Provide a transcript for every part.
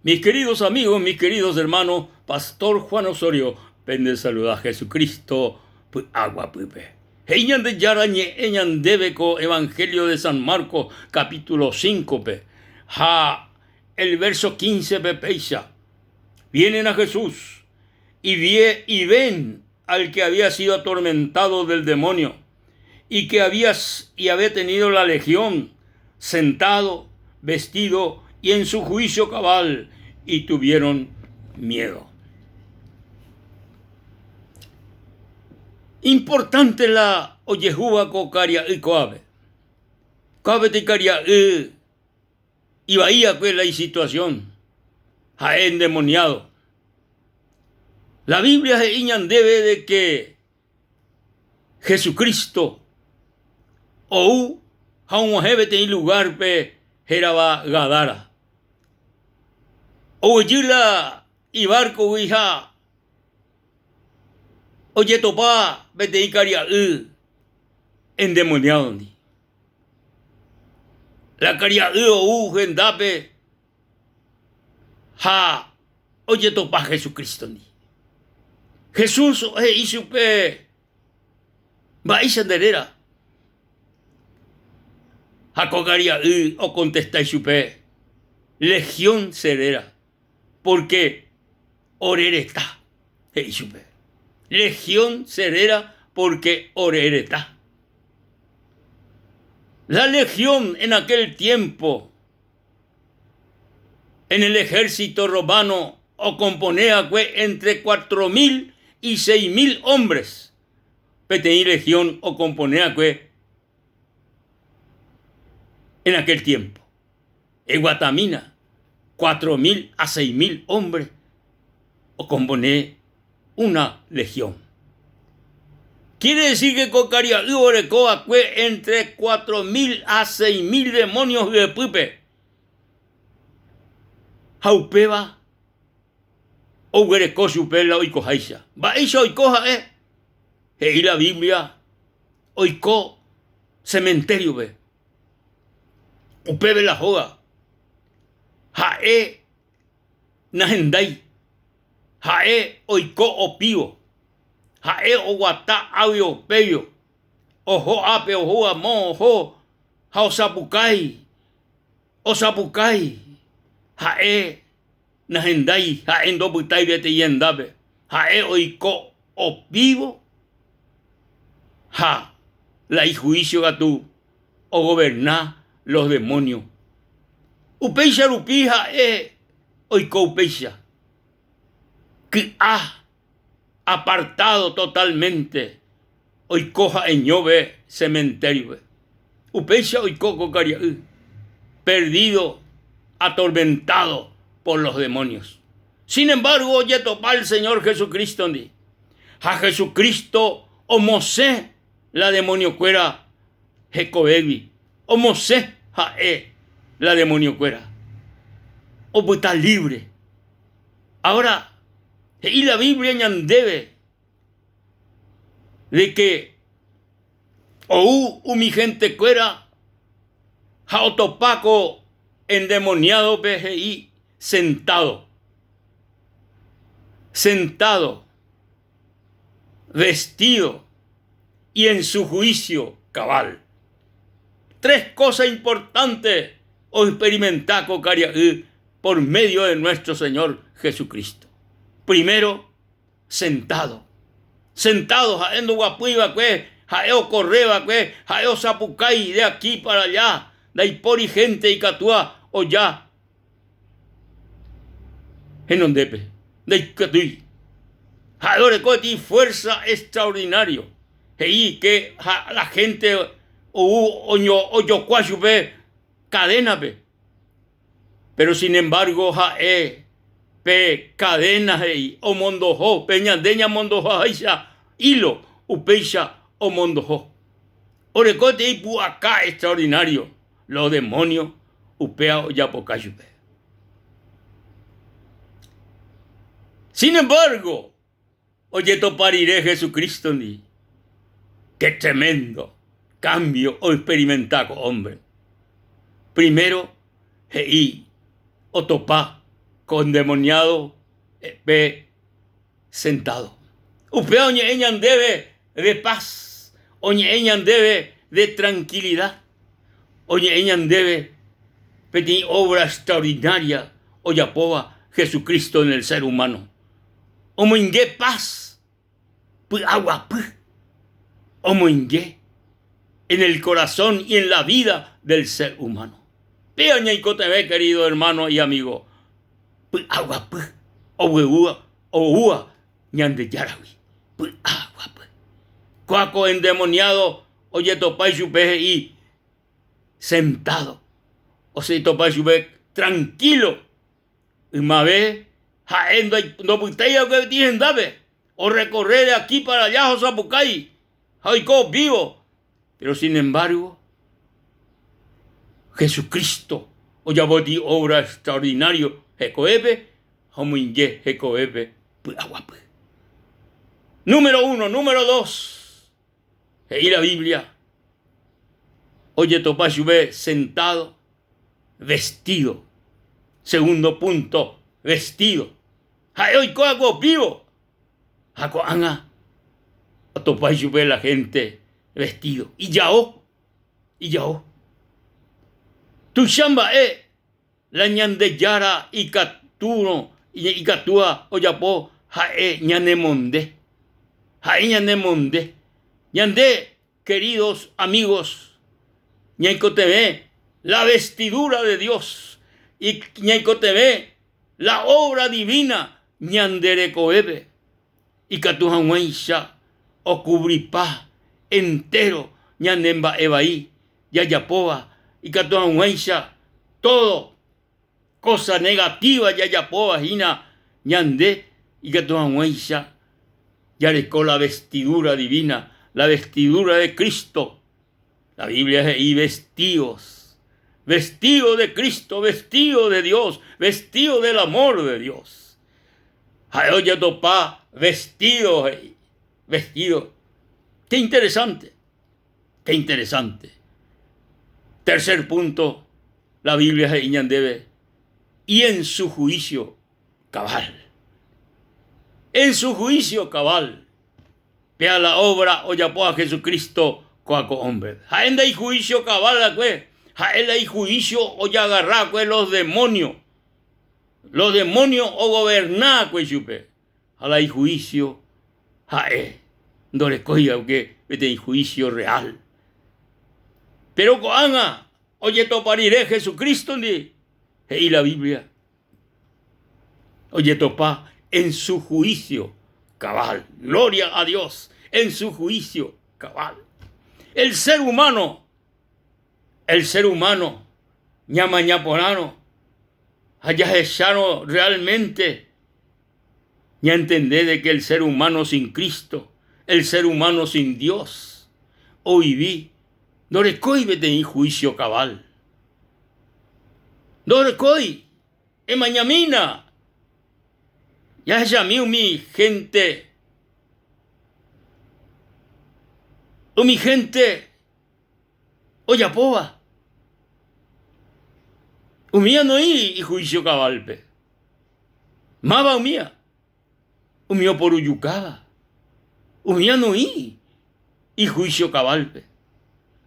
Mis queridos amigos, mis queridos hermanos, Pastor Juan Osorio pende saluda Jesucristo py'aguapýpe. He'i Ñandejára ñe'ẽ ñandéve ko Evangelio de San Marcos capítulo 5-pe ha el verso 15-pe péicha, Vienen a Jesús y, vie, y ven al que había sido atormentado del demonio y que había, y había tenido la legión sentado, vestido y en su juicio cabal, y tuvieron miedo. Importante la ojehúva ko karia'y ko'ápe. Ko'ápe ti karia'y ivai'akue la isituación, ha'e endemoniado. La Biblia he'i ñandéve de que Jesucristo ou ha og̃uahẽ peteĩ lugárpe hérava Gadara. Oguejy la ivárkogui ha ojetopa peteĩ karia'y endemoniádondi. La karia'y ou hendápe ha ojetopa Jesucrístondi. Jesús he'i chupe, Mba'éicha nde réra? Ha ko karia'y okontesta ichupe, Legión che réra, pórke ore reta, he'i chupe. Legión che réra, pórke ore reta. La legión en aquel tiempo En el ejército romano okompone va'ekue entre 4000 y 6000 hombres. Peteĩ legión okompone va'ekue en aquel tiempo. Eguatamína, 4000 a 6000 hombres okompone una legión. Quiere decir que ko karia'y oreko va'ekue entre 4000 a 6000 demonios hyepýpe. Ha upéva oguereko chupe la oikoháicha. Mba'éicha oiko ha'e? He'i la Biblia oiko cementerio-pe. Upépe la hóga. Ha'e nahendái. Ha'e oiko opívo. Ha'e oguata águio péguio. Oho ápe, oho amo, oho ha osapukái, osapukái. Ha'e nahendái, ha'e ndopytái peteĩ hendápe. Ha'e oiko opívo ha la ihuísio katu ogoverna los demonios. Upéicha rupi ha'e oiko upéicha. Ky'a apartado totalmente oiko ha'eñóve cementerio-pe. Upéicha oiko ko karia'y, perdido, atormentado por los demonios. Sin embargo, ojetopa el Señor Jesucristo-ndi. Ha Jesucristo omosẽ la demoniokuéra hekovégui, omosẽ ha'e la demoniokuéra. Opyta libre. Ahora, he'i la Biblia ñandéve de que ou umi gentekuéra ha otopa ko endemoniádope he'i sentado, sentado, vestido y en su juicio cabal. Tres cosas importantes oexperimenta ko karia'y por medio de nuestro Señor Jesucristo. Primero, sentado. Sentado, ha'e ndoguapýi va'ekue, ha'e okorre va'ekue, ha'e osapukái de aquí para allá, ndaipóri gente ikatúva oja henondépe, ndaikatúi. Ha'e oreko peteĩ fuerza extraordinario, he'i ke la gente ou ojokua chupe cadena-pe. Pero sin embargo ha'e pe cadena he'i omondoho, pe ñande ñamondohoháicha hilo, upéicha omondoho. Oreko peteĩ pu'aka extraordinario los demonios upéva ojapoka chupe. Sin embargo, Ojetopa rire Jesucristo-ndi, ke tremendo cambio oexperimenta ko hombre. Primero he'i otopa Ko endemoniado pe sentado. Upéva oñe'ẽ ñandéve de paz, oñe'ẽ ñandéve de tranquilidad, oñe'ẽ ñandéve peteĩ obra extraordinaria ojapóva Jesucristo en el ser humano. Omoinge paz, py'aguapy, omoinge en el corazón y en la vida del ser humano. Péva ñaikotevẽ querido hermano y amigo, py'aguapy ogueúva oúva Ñandejáragui, py'aguapy. Kóa ko endemoniado ojetopa ichupe he'i sentado, osetopa ichupe tranquilo, ymave ha'e ndopytái va'ekue peteĩ hendápe, orrecorre de aquí para allá osapukái ha oiko vivo, pero sin embargo Jesucristo ojapo peteĩ obra extraordinario hekovépe ha omoinge hekovépe py'aguapy. Número uno, número dos, he'i la Biblia, ojetopa chupe sentado, vestido. Segundo punto, vestido. Ha'e oiko va'ekue opívo ha ko'ág̃a otopa ichupe la gente vestido. Ijao, ijao. Tuicha mba'e la Ñandejára ikatúrõ, ikatúva ojapo ha'e ñanemonde. Ha'e ñanemonde. Ñande queridos amigos, ñaikotevẽ la vestidura de Dios, ñaikotevẽ la obra divina ñande rekovépe, ikatu hag̃uáicha okuvripa entéro ñane mba'e vai jajapóva, ikatu hag̃uáicha tódo kósa negatíva jajapóva hína ñande ikatu hag̃uáicha jareko la vestidura divina, la vestidura de Cristo. La Biblia he'i vestíos, vestío de Cristo, vestío de Dios, vestío del amor de Dios. Ha'e ojetopa vestído he'i, vestído. Qué interesante, qué interesante. Tercer punto, la Biblia he'i ñandéve, y en su juicio cabal. En su juicio cabal. Péa la obra ojapóva Jesucristo kóa ko hombre. Ha'e ndaijuicio cabal va'ekue, ha'e la ijuicio ojagarra va'ekue los demonios. Los demonios ogoberna va'ekue ichupe. Ha la ijuicio ha'e ndorekói va'ekue peteĩ juicio real. Pero ko'ág̃a ojetopa rire Jesucristo-ndi, he'i la Biblia, ojetopa en su juicio cabal. Gloria a Dios, en su juicio cabal. El ser humano, el ser humano ñamaña porãrõ ha jahechárõ realmente ñantende de que el ser humano sin Cristo, el ser humano sin Dios, ovivi ndorekói peteĩ juicio cabal. Ndorekói, emañamína, jahechami umi hénte, umi hénte ojapóva. Umía noĩri ihuísio kavalpe. Máva umía? Umi oporujukáva. Umía noĩri ihuísio kavalpe.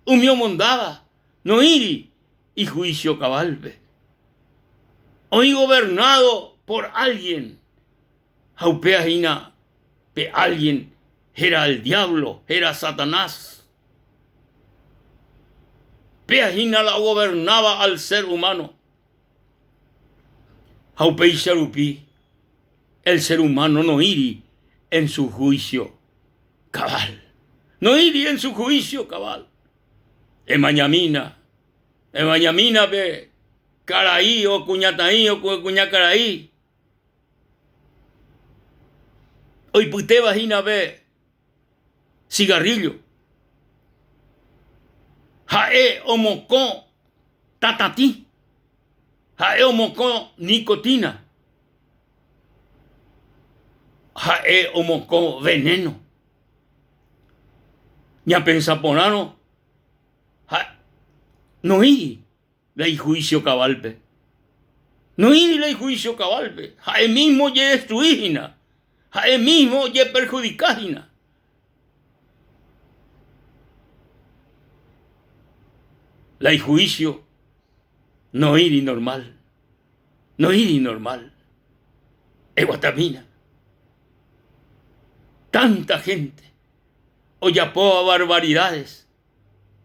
Umi omondáva noĩri ihuísio kavalpe. Oĩ gobernado por alguien ha upéva hína pe alguien héra el diablo, héra Satanás. Péa hína la ogobernáva al ser humano. Ha upéicha rupi el ser humano noĩri en su juicio cabal. Noĩri en su juicio cabal. Emañamína, emañamína pe karai o kuñataĩ o kuñakarai oipytéva hína pe cigarrillo. Ha'e omokõ tatatĩ, ha'e omokõ nicotina, ha'e omokõ veneno. Ñapensa porãrõ ha noĩri la ijuicio cabalpe. Noĩri la ijuicio cabal-pe, ha'e mismo ojedestrui hína, ha'e mismo ojeperhudika hína. La ijuicio noĩri normal, noĩri normal. Eguatamína. Tanta gente ojapóva barbaridades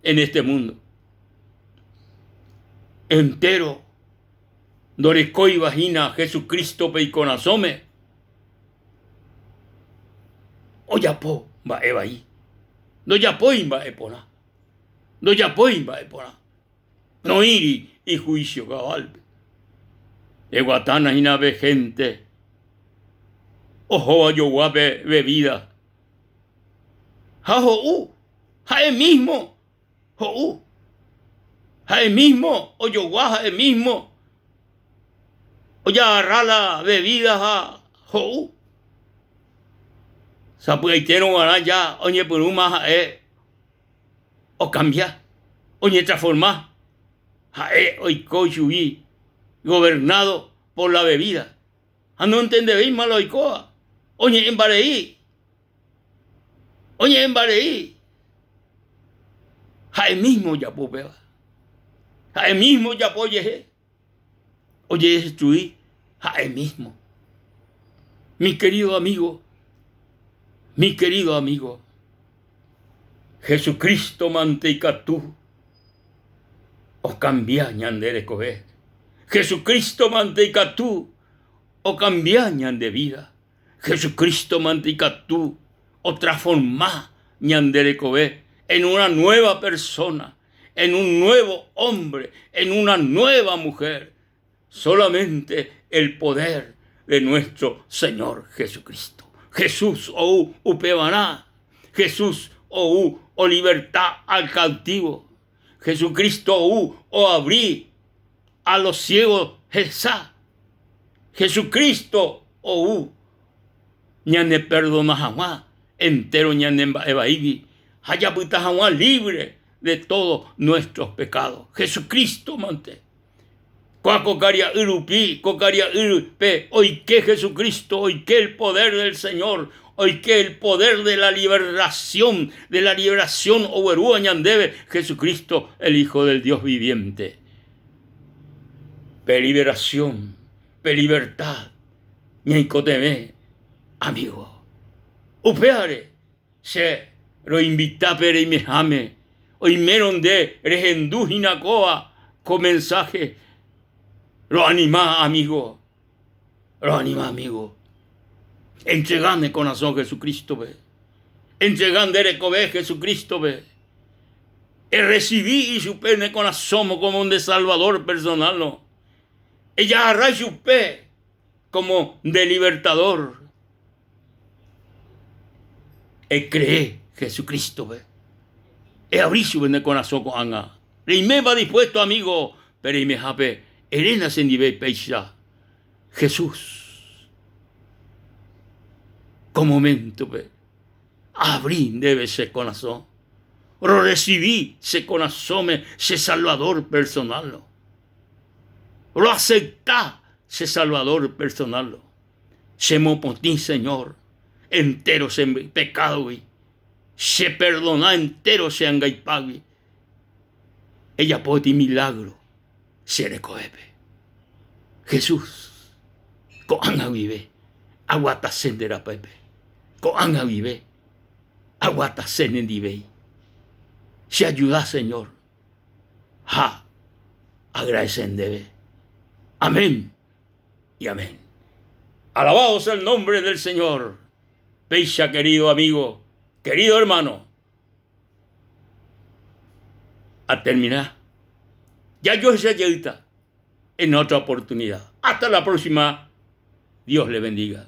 en este mundo. Entero ndorekóiva hína Jesucristo-pe ikorasõme ojapo mba'e vai, ndojapói mba'e porã, ndojapói mba'e porã, noĩri ijuicio cabal-pe. Eguatána hína pe gente ohóva ojoguápe bebida ha ho'u Ha'e mismo ho'u, ha'e mismo ojogua, ha'e mismo ojagarra la bebida ha ho'u. Sapy'aitérõ g̃uarã ja oñepyrũma ha'e okambia, oñetransforma, ha'e oiko chugui gobernado por la bebida ha nontendevéima la oikóva, oñe'ẽmbarei. Oñe'ẽmba rei. Ha'e mismo ojapo upéva. Ha'e mismo ojapo ojehe. Ojedestrui ha'e mismo. Mi querido amigo, mi querido amigo, Jesucristo mante ikatu okambia ñande rekove. Jesucristo mante ikatu okambia ñande vida. Jesucristo mante ikatu otransforma ñande rekove en una nueva persona, en un nuevo hombre, en una nueva mujer. Solamente el poder de nuestro Señor Jesucristo. Jesús ou upevarã. Jesús ou oliberta al cautivo. Jesucristo ou oabri a los ciegos hesa. Jesucristo ou ñaneperdona hag̃ua entéro ñane mba'e vaígui ha japyta hag̃ua libre de todos nuestros pecados. Jesucristo mante. Kóa ko karia'y rupi, ko karia'ýpe oike Jesucristo, oike el poder del Señor, oike el poder de la liberación, de la liberación oguerúva ñandéve Jesucristo, el Hijo del Dios viviente. Pe liberación, pe libertad ñaikotevẽ, amigo. Upévare che roinvita pe reimeháme, oimérõ nde rehendu hína kóva ko mensaje, roanima, amigo, roanima, amigo. Entrega ne korasõ Jesucristo-pe, entrega nde rekove Jesucristo-pe. Erresivi ichupe ne korasõme kómo nde Salvador personal-rõ. Ejagarra ichupe kómo nde Libertador. Ekree Jesucristo-pe. Eavri chupe ne korasõ ko'ág̃a. Reiméva dispuesto, amigo, pe reimehápe eréna chendive péicha, Jesús, ko momento-pe. Aavri ndéve che korasõ, rorresivi che korasõme che Salvador personal-rõ. Roasepta che Salvador personal-rõ. Chemopotĩ, Señor, entéro che pekádogui, cheperdona entéro che angaipágui. Ejapo peteĩ milágro che rekovépe. Jesús, ko'ág̃a guive aguatase nde rapépe, ko'ág̃a guive aguatase nendivéi. Che ayuda, Señor, ha agradece ndéve. Amén y amén. Alabado sea el nombre del Señor. Péicha, querido amigo, querido hermano, atermina. Jajohecha jeýta en otra oportunidad. Hasta la próxima. Dios le bendiga.